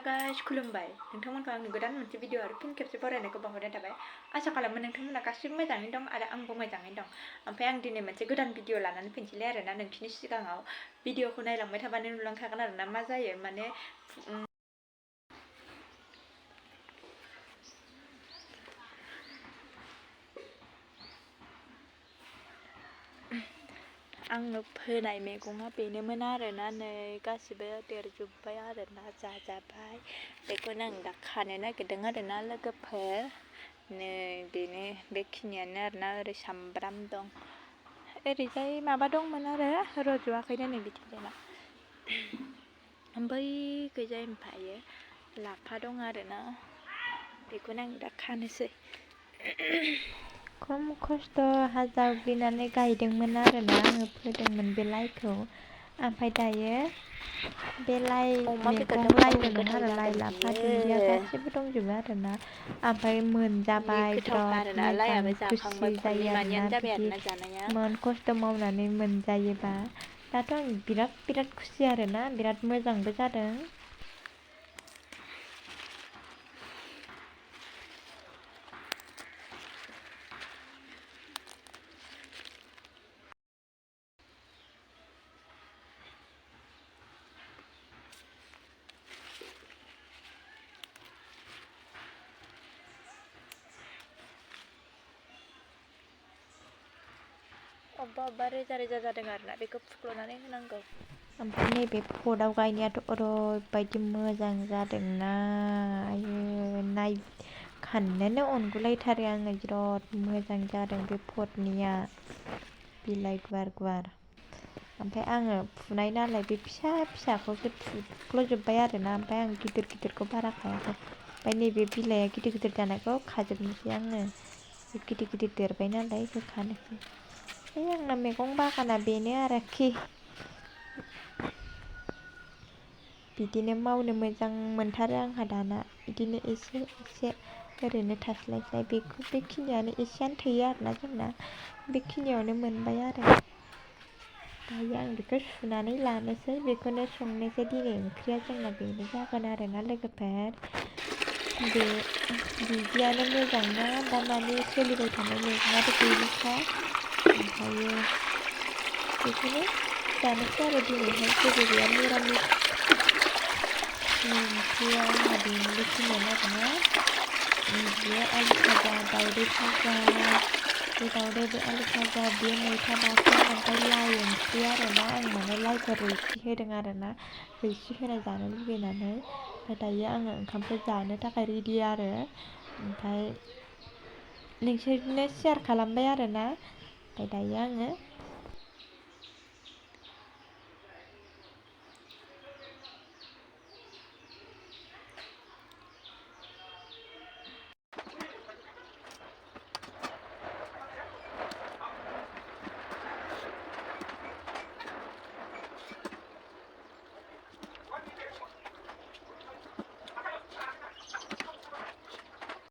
guys खुलुमबाय नोंथांमोनखौ आंनि गोदान मोनसे भिडिअ आरो फिन खेबसे बरायनायखौ बावहरनाय थाबाय आसा खालामो नोंथांमोना गासिबो मोजाङै दं आरो आंबो मोजाङै दं ओमफ्राय आं दिनै मोनसे गोदान भिडिअ लानानै फैनोसैलाय आरोना नोंसिनि सिगाङाव भिडिअखौ नायलांबाय थाबानो नुलांखागोन आरोना मा जायो माने आङो फोनाय मैगङा बेनोमोन आरोना नै गासिबो देरजोब्बाय आरोना जाजाबाय बेखौनो आं दा खानो नागिरदों आरोना लोगोफोर नै बेनो बेखिनियानो आरोना ओरै सामब्राम दं ओरैजाय माबा दंमोन आरो रज'वाखैनो नै बिथिंजायना बै गैजाय ओमफ्रायो लाफा दं आरोना बेखौनो आं दा खानोसै खम खस्थ' हाजावग्लिनानै गायदोंमोन आरोना आङो फोदोंमोन बे लाइखौ ओमफ्राय दायो बे लाइ मैगं लाइल' नङा आरो लाइ लाफा दुन्दिया गासिबो दंजोबो आरोना ओमफ्राय मोनजाबाय बिराद मोजां खुसि जायो आरोना बिदि खस्थ' मावनानै मोनजायोबा दाथ' आं बिराद खुसि आरोना बिराद मोजांबो जादों अबेबा रोजा जादों आरोना बेखौ फुख्ल'नानै होनांगौ ओमफ्राय नैबे पटआव गायनायाथ' ओरैबायदि मोजां जादोंना आयो नाय खाननोनो अनगुलायथारो आङो बिराद मोजां जादों बे पटनिया बिलाइ गुवार ओमफ्राय आङो फुनाय नालाय बे फिसा फिसाखौसो फुख्ल'जोब्बाय आरोना ओमफ्राय आं गिदिरखौ बारा खायाखै ओमफ्राय नैबे बिलाइया गिदिर जानायखौ खाजोबनोसै आङो गिदिर देरबाय नालाय होखानोसै आंना मैगं बागाना बेनो आरोखि बिदिनो मावनो मोजां मोनथारो आंहा दाना बिदिनो एसे ओरैनो थास्लायस्लाय बेखिनियानो एसेयानो थोयो आरोना जोंना बेखिनियावनो मोनबाय आरो दायो आं बेखौ सुनानै लानोसै बेखौनो संनोसै दिनै ओंख्रिया जोंना बेनो जागोन आरोना लोगोफोर बिदियानो मोजां ना दामानि सोलिबाय थानाय मैगङाथ' बेनोखा ओमफ्रायो बेखौनो जानोसै आरो दिनैहाय जेबो गैया निरामिस ओंख्रिया आंना बेखिनियानो आरोना बियो आलु भाजा दावदै भाजा बे दावदै बे आलु भाजा बेयो मैथा बाथोन ओमफ्राय लाइ ओंख्रि आरोना आं माने लाइखौ रोसि होदों आरोना रोसि होनाय जानो लुगैनानै ओमफ्राय दायो आङो ओंखामखौ जानो थाखाय रेडि आरो ओमफ्राय नोंसोरनो शेयार खालामबाय आरोना ओमफ्राय दायो आङो